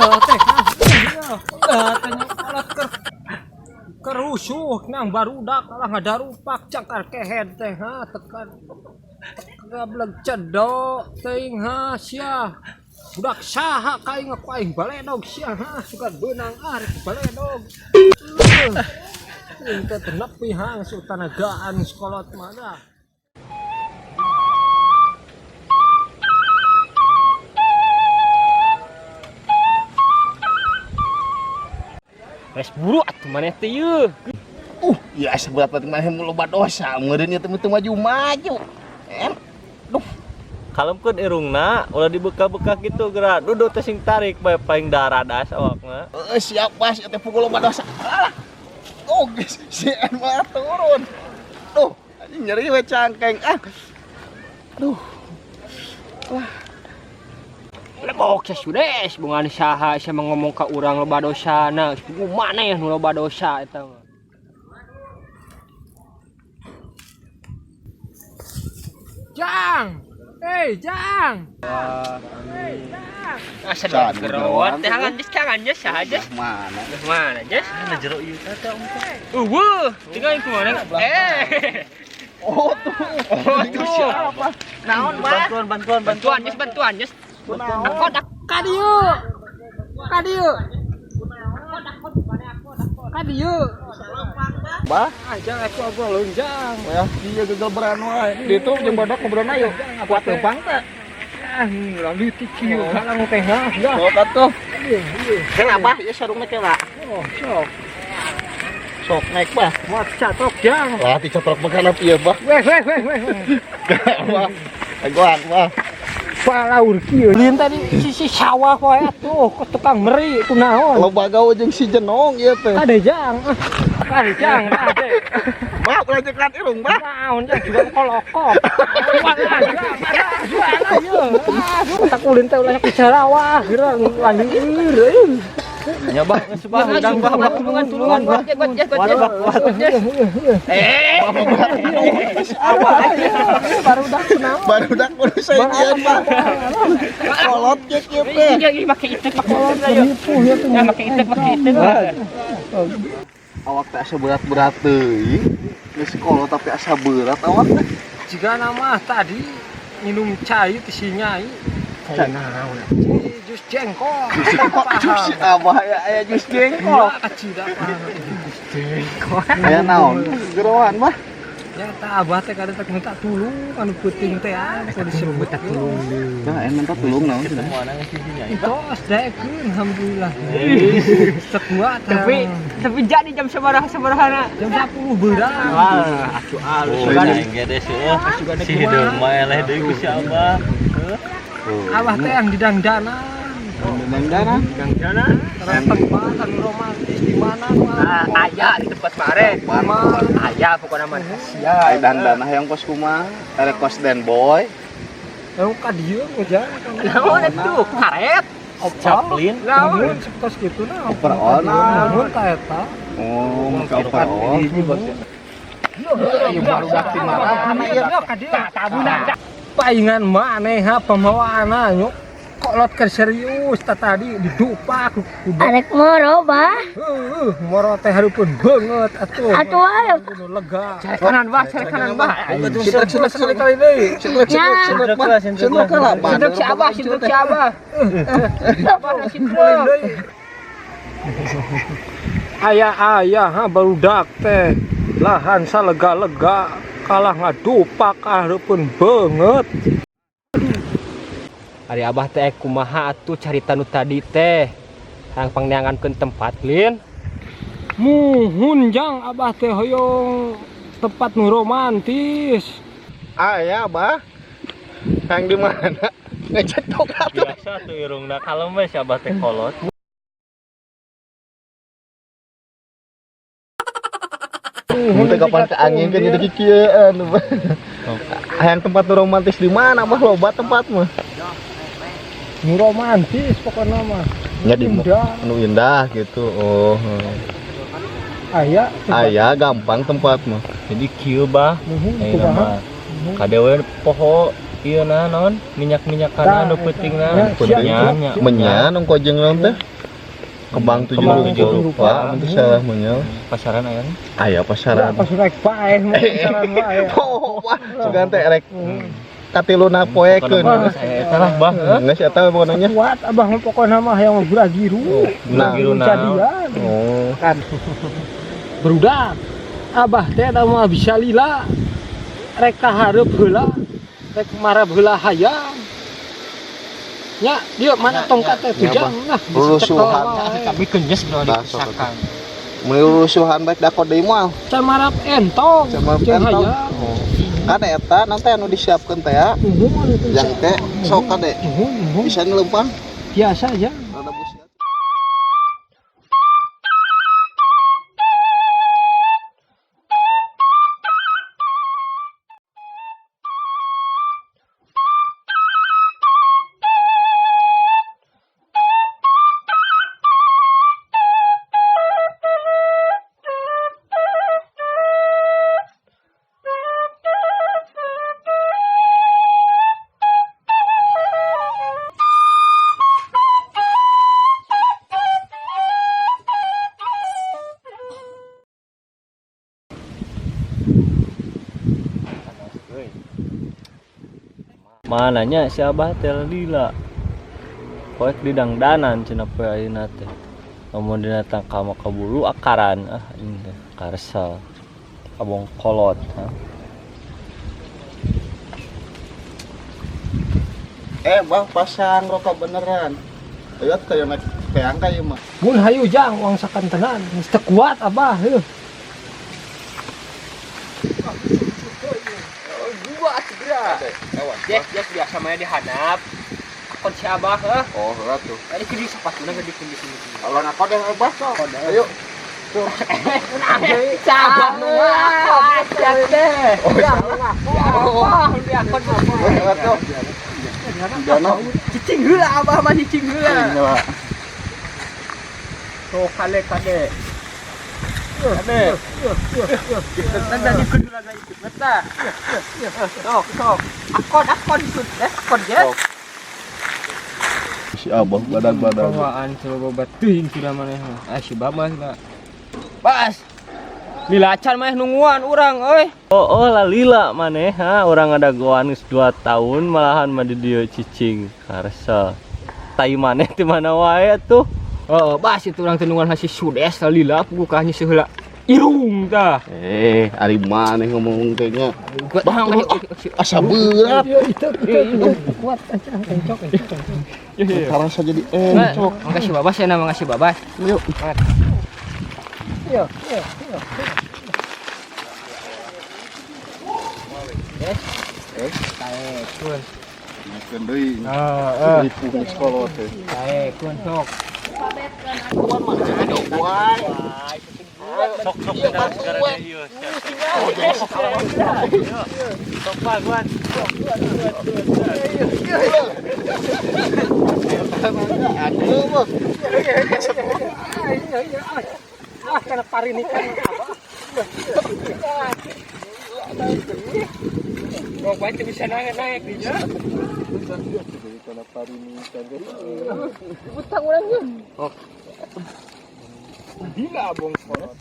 Teh. Ah, teh kolot keur kerusuh nang barudak kalah ngadarupak cangkar kehed teh ha tekan gablek cedok teuing ha sia. Budak saha ka aing ku aing baledog sia ha suka beunang ah rek baledog. Aing teh teu nepi ha geus tanagaan sekolot mah dah. Wes buru atuh maneh teh yeuh. Ya asa berat banget maneh loba dosa meureun ieu teh teu maju-maju. Duh. Kalemkeun irungna, ulah dibekah-bekah gitu geura. Duduk teh sing tarik bae paling daradas awakna. Heeh, siap Bas, ieu teh pukul loba dosa. Alah. Oh, geus si En mah turun. Duh, anjing nyeri we cangkeng ah. Aduh. Lebok sia sudes bungan saha sia mah ngomong ka urang loba dosana. Pugu maneh nu loba dosa eta mah. Jang. Hei, Jang. Hei, Jang. Asa Can, gerowat teh hangan jes kangan jes saha jes. Mana? Mana jes? Mana jero ieu teh om teh? Eueuh, tinggal kumaha? Eh. Oh, tuh. Oh, Itu tuh. siapa? Naon, Bas? Bantuan bantuan Bantuan jes bantuan jes. Kunaon? Kodak Ka dieu. Ka dieu. Ka dieu. Bah, Ah, jang aku obrolun jang. ya iya gagal beran wae. Di itu jeung badak ngobrol ayo. Kuat leumpang teh. Ah, urang leutik kieu halang teh ha. Dah. Sok atuh. Ieu, ieu. Keng apa? Ieu sarungna kela. Oh, sok. Sok naik bah. Buat catok jang. Lah dicotrok bekanap ieu bah. Weh, weh, weh, weh. weh. Bah. Agoan bah. Palaur kieu. Lin tadi sisi sawah wae atuh, kok tukang meri kunaon. Loba gawe jeung si Jenong ieu teh. Kade jang. Ah, kade jang, kade. Bah, ulah jeklat irung bah. Naon jang juga kolokok. Wah, ayo. Tak ulin teh ulah bicara wah, geura lanjut euy. Nya bah, geus bah, hudang bah, bah. Tulungan tulungan buat jes buat jes buat jes. Eh, Apa baru dah kunaon. Barudak kudu sajian bah. Kolot ge kieu teh. iya iya make itek make itek ayo. Nipu ya tuh. Ya make itek make itek. Awak teh asa berat-berat teuing. Geus kolot tapi asa berat awak teh. Jika nama tadi minum cai ti si nyai. Cai naon? Jus jengkol. Jus abah aya aya jus jengkol. Kacida jus jengkol. Aya naon? Geroan bah. Ya tak abah teh kada teh minta tulung anu peuting teh ah kudu disebut tulung. Nah, en minta tulung naon cenah. Tos daekeun alhamdulillah. Sekuat Tapi jadi jam sabaraha sabarahana. jam 10 beurang. Wah, atuh alus. Oh, aing ge deh seueuh. Si hideung mah eleh deui ku si Abah. Abah teh yang didangdanan. Dangdana. Dangdana. Tempat anu romantis di mana nu Ah, aya di tempat mare. Aya pokokna mah sia. Ai dandana hayang kos kumaha? Are kos den boy. Yang ka dieu ngejang. Naon atuh? Karet. Chaplin. Naon seperti kitu nah. Overall nah. Naon ta eta? Oh, muka overall. Ieu barudak ti marana ieu. Tabuna. Paingan maneh ha pembawaanna nyuk. Kolot keur serius ta tadi didupak ku Arek moro, bah. Heuh, moro teh hareupeun beungeut atuh. Atuh ayo. Kudu lega. Cari kanan bah, cari kanan bah. Sindrek sindrek Sekali-kali deui. sindrek sindrek sindrek bah. Sindrek lah bah. Sindrek si Abah, sindrek si Abah. Abah na sindrek. Ayah-ayah ha barudak teh lahan salega-lega kalah ngadupak hareupeun beungeut. Ari Abah teh kumaha atuh carita nu tadi teh. Hayang pangneangankeun tempat lin. Muhun jang abah teh hoyong tempat nu romantis. Aya bah. Hayang di mana? Ngecetok atuh. Biasa tuh irungna kalem we si Abah teh kolot. Mun teh kapan ke angin kan jadi kikieuan. Hayang tempat nu romantis di mana bah loba tempat mah. Nu romantis pokokna mah. Nya di Indah. nu indah gitu. Oh. Aya Aya gampang tempat mah. Jadi kieu bah. Muhun Ayeuna kumaha? mah. Kade we poho ieu na naon minyak-minyakan Tah, anu eta. peutingna. Ya, Penting Nya, nya. menyan ongko jeung naon teh? Kembang tujuh Kembang tujuh rupa, rupa. itu salah mah. Pasaran aya. Aya pasaran. Pas rek paeh mah pasaran wae. Oh, wah, sugan teh rek katiluna poekeun. Eta lah, Bah. Geus eta pokona nya. Kuat abah mah pokona mah yang gura giru. Nah. Giru naon? Jadian. Oh. Kan. Berudak. Abah teh da mah bisa lila. Rek kahareup heula. Rek marab heula hayang. Ya, dia mana tongkat teh Ya, tujang nah. Rusuhan. Tapi kenyes bro Nah, sok atuh. Melurusuhan baik dakot deui moal. Camarap entong. Camarap Jeung entong. hayang. Oh. Kan eta nanti anu disiapkeun teh ya. Nuhun itu. Yang teh sok kade. Nuhun, nuhun. Bisa ngelempang. Biasa aja. Rada busiat. Mananya si Abah teh lila. Poek di dangdanan cenah poe ayeuna teh. Lamun dina tangkal mah kaburu akaran ah ini teh karesel. Abong kolot ha. Bah pasang rokok beneran. Ayo kayak naik teang kayak mah. Mun hayu jang uang sakantenan. Geus teu kuat abah heuh. Gua segera. Jek, jek biasa mah dihanap. Akon si Abah heuh. Oh, heula tuh. Tadi kudu sepatuna gede kudu sini. Kalau nak kode abah sok. Ayo. Tuh. Abah nu ngakon teh. Oh, Abah nu diakon heula tuh. Dana. Cicing heula Abah mah cicing heula. Nyawa. Tuh kale kade. Kade. Tanda di kudu laga itu meta. Sok sok. Akon akon ikut deh akon ya. Si abah badag-badag. Bawaan coba teuing sudah maneh mah. Ah si babas lah. Bas. Lila acan mah nungguan urang euy. Oh, oh lah lila maneh ha urang ngadagoan geus 2 tahun malahan mah di dieu cicing karesel. Tai maneh ti mana wae atuh. Oh, bas itu urang teh nungguan si Sudes lah lila puguh seheula. Irung tah. Ari maneh ngomong teh nya. Bang, Asa berat. Ieu itu itu kuat encok encok encok. Karasa jadi encok. Makasih babas ya, makasih babas. Yuk. Iya, iya, iya. Taekun. Naikeun deui. Heeh. Ripuh geus kolot teh. Taekun sok. Sok sok kita segera ieu. Sok paguan. Aduh, bos. Ah, karena parinikan abah. Oh, bae teu bisa naik-naik dinya. Utang urang ge. Oh. Gila bongkol.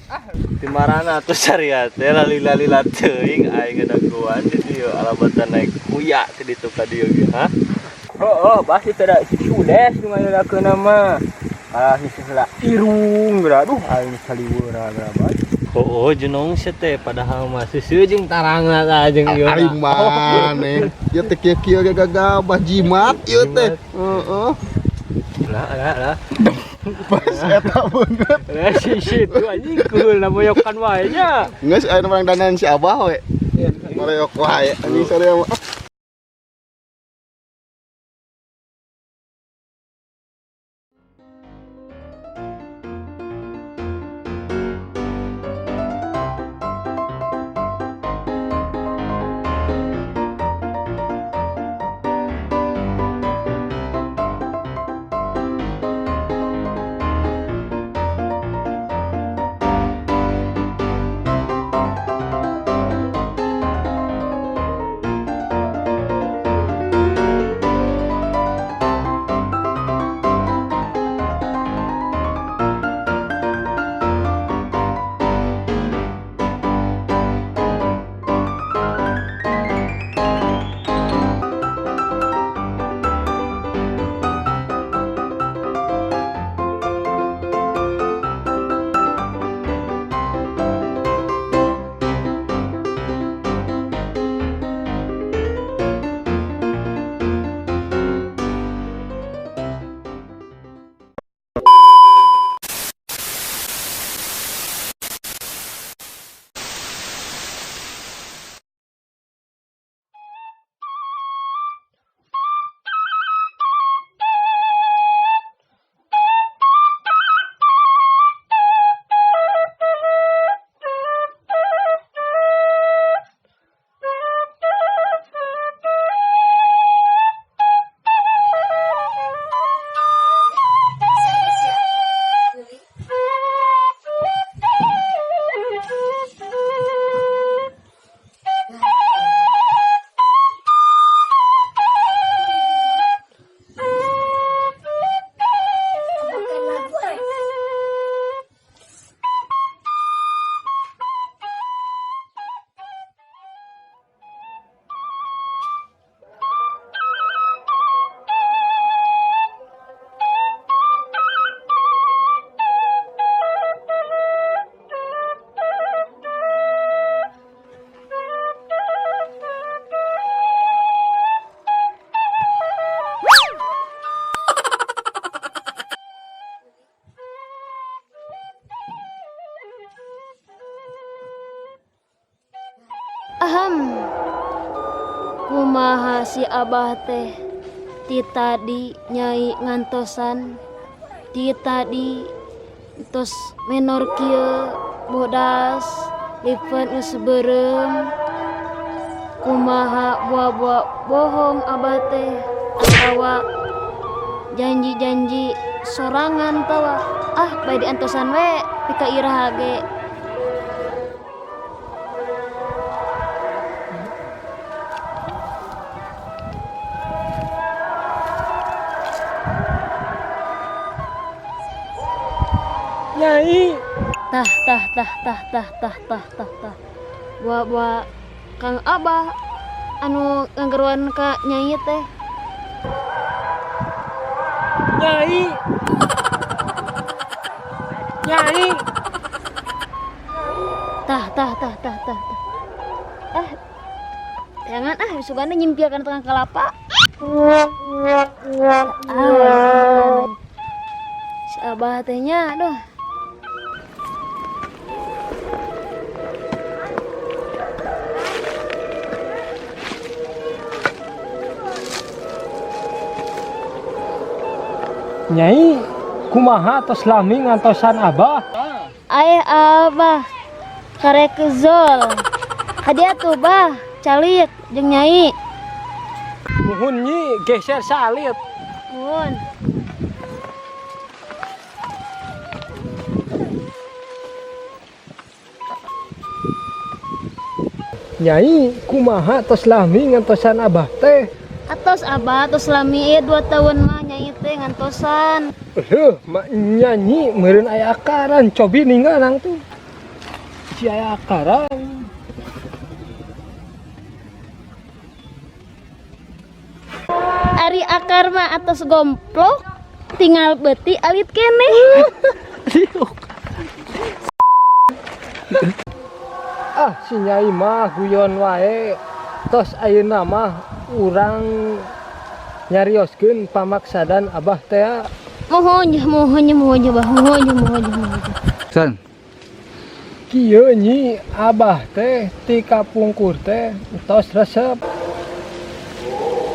Di marana atuh syariat teh lalila-lila teuing aing ngadagoan di dieu alabatan naik kuya ti ditu ka dieu ge ha. Oh, oh, bas itu ada si Sudes nu ngayolakeun mah. Ah, si heula irung geura. Aduh, aing saliweura geura bas. Oh, oh jenong sia teh padahal mah seuseuh jeung tarangna tah jeung ieu. Ari maneh. Ieu teh kieu-kieu ge gagabah jimat ieu teh. Heeh. Lah, lah, lah. Pas eta beungeut. Eh, si si itu anjing keul boyokan wae nya. Geus aya nu dandan si abah we. Moreok wae anjing sarua mah. Kumaha si Abah teh ti tadi Nyai ngantosan ti tadi tos menor kieu bodas lipen geus beureum. Kumaha buah-buah bohong Abah teh atawa janji-janji sorangan tawa ah bae diantosan we pika iraha ge. Nyai. Tah tah tah tah tah tah tah tah tah. Buah-buah Kang Abah anu nganggeruan ka Nyai teh. Nyai. Nyai. Tah tah tah tah tah tah. Ah. Jangan ah sugana nyimpiakan tengah kelapa. Ah. Si Abah teh nya aduh. Nyai, kumaha tos lami ngantosan Abah? Ay Abah karek zol. Kadia tuh Bah, calik jeung Nyai. Muhun Nyi, geser salit. Muhun. Nyai, kumaha tos lami ngantosan Abah teh? Atos Abah tos lami ieu 2 tahun mah Nyai teh ngantosan. Heuh, mak nyanyi meureun aya akaran, cobi ningal tuh. Si aya akaran. Ari akar mah atos gomplok, tinggal beuti alit keneh. Ah, si Nyai mah guyon wae. Tos ayeuna mah urang nyarioskeun pamaksadan Abah teh. Muhun muhun muhun Bah, muhun muhun muhun. San. Kieu Nyi, Abah teh ti kapungkur teh tos resep.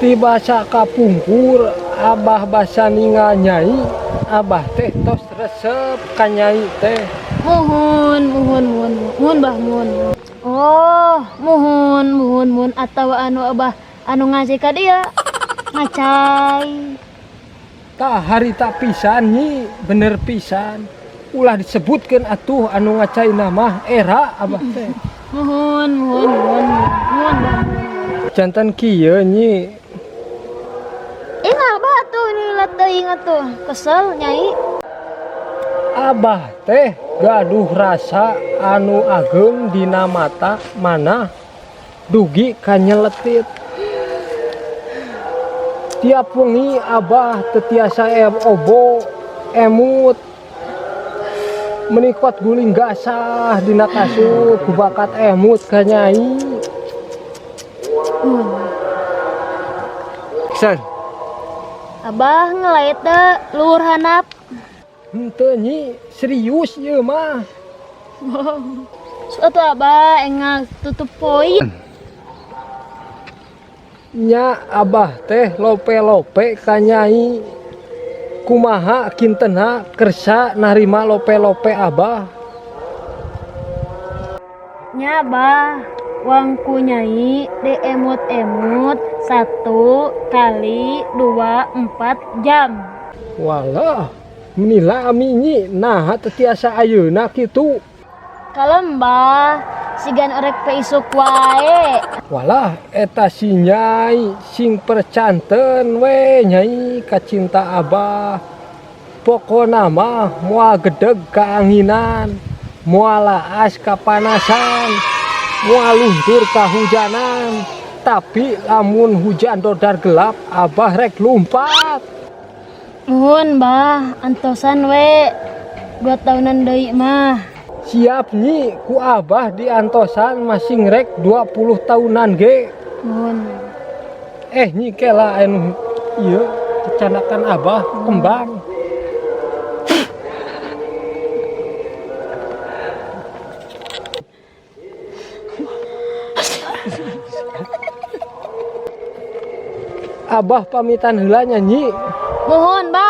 Ti basa kapungkur Abah basa ningal Nyai, Abah teh tos resep ka Nyai teh. Muhun muhun muhun muhun Bah, muhun. Oh, muhun muhun muhun atawa anu Abah anu ngasih ka dia ngacai. Tah harita pisan Nyi, bener pisan. Ulah disebutkeun atuh anu ngacai mah era Abah teh. Muhun muhun muhun muhun Bah. Janten kieu Nyi. Ingat Bah tuh nila teuing atuh. Kesel Nyai. Abah teh gaduh rasa anu ageng dina mata mana dugi kanyeletit. Tiap wengi Abah teu tiasa obo emut menikot guling gasah dina kasur kubakat emut ka Nyai. San. Abah ngelait teh luhur hanap. Henteu Nyi, serius ieu mah. Suatu Abah engal tutup poin. Nya Abah teh lope-lope ka Nyai. Kumaha kintenna kersa narima lope-lope Abah? Nya Abah, wangku Nyai di emut-emut 1 kali 2 4 jam. Walah, meni lami Nyi, naha teu tiasa ayeuna kitu. Kalem Bah, sigan orek pe isuk wae. Walah, eta si Nyai sing percanten we Nyai kacinta Abah. Pokona mah moal gedeg kaanginan, moal laas kapanasan, moal luntur kahujanan. Tapi lamun hujan dodar gelap Abah rek lumpat. Muhun Bah, antosan we 2 tahunan deui mah. Siap Nyi, ku Abah diantosan masing rek 20 tahunan ge. Muhun. Nyi kela anu ieu kecanakan Abah kembang. Abah pamitan heula nya, Nyi. Muhun, Bah.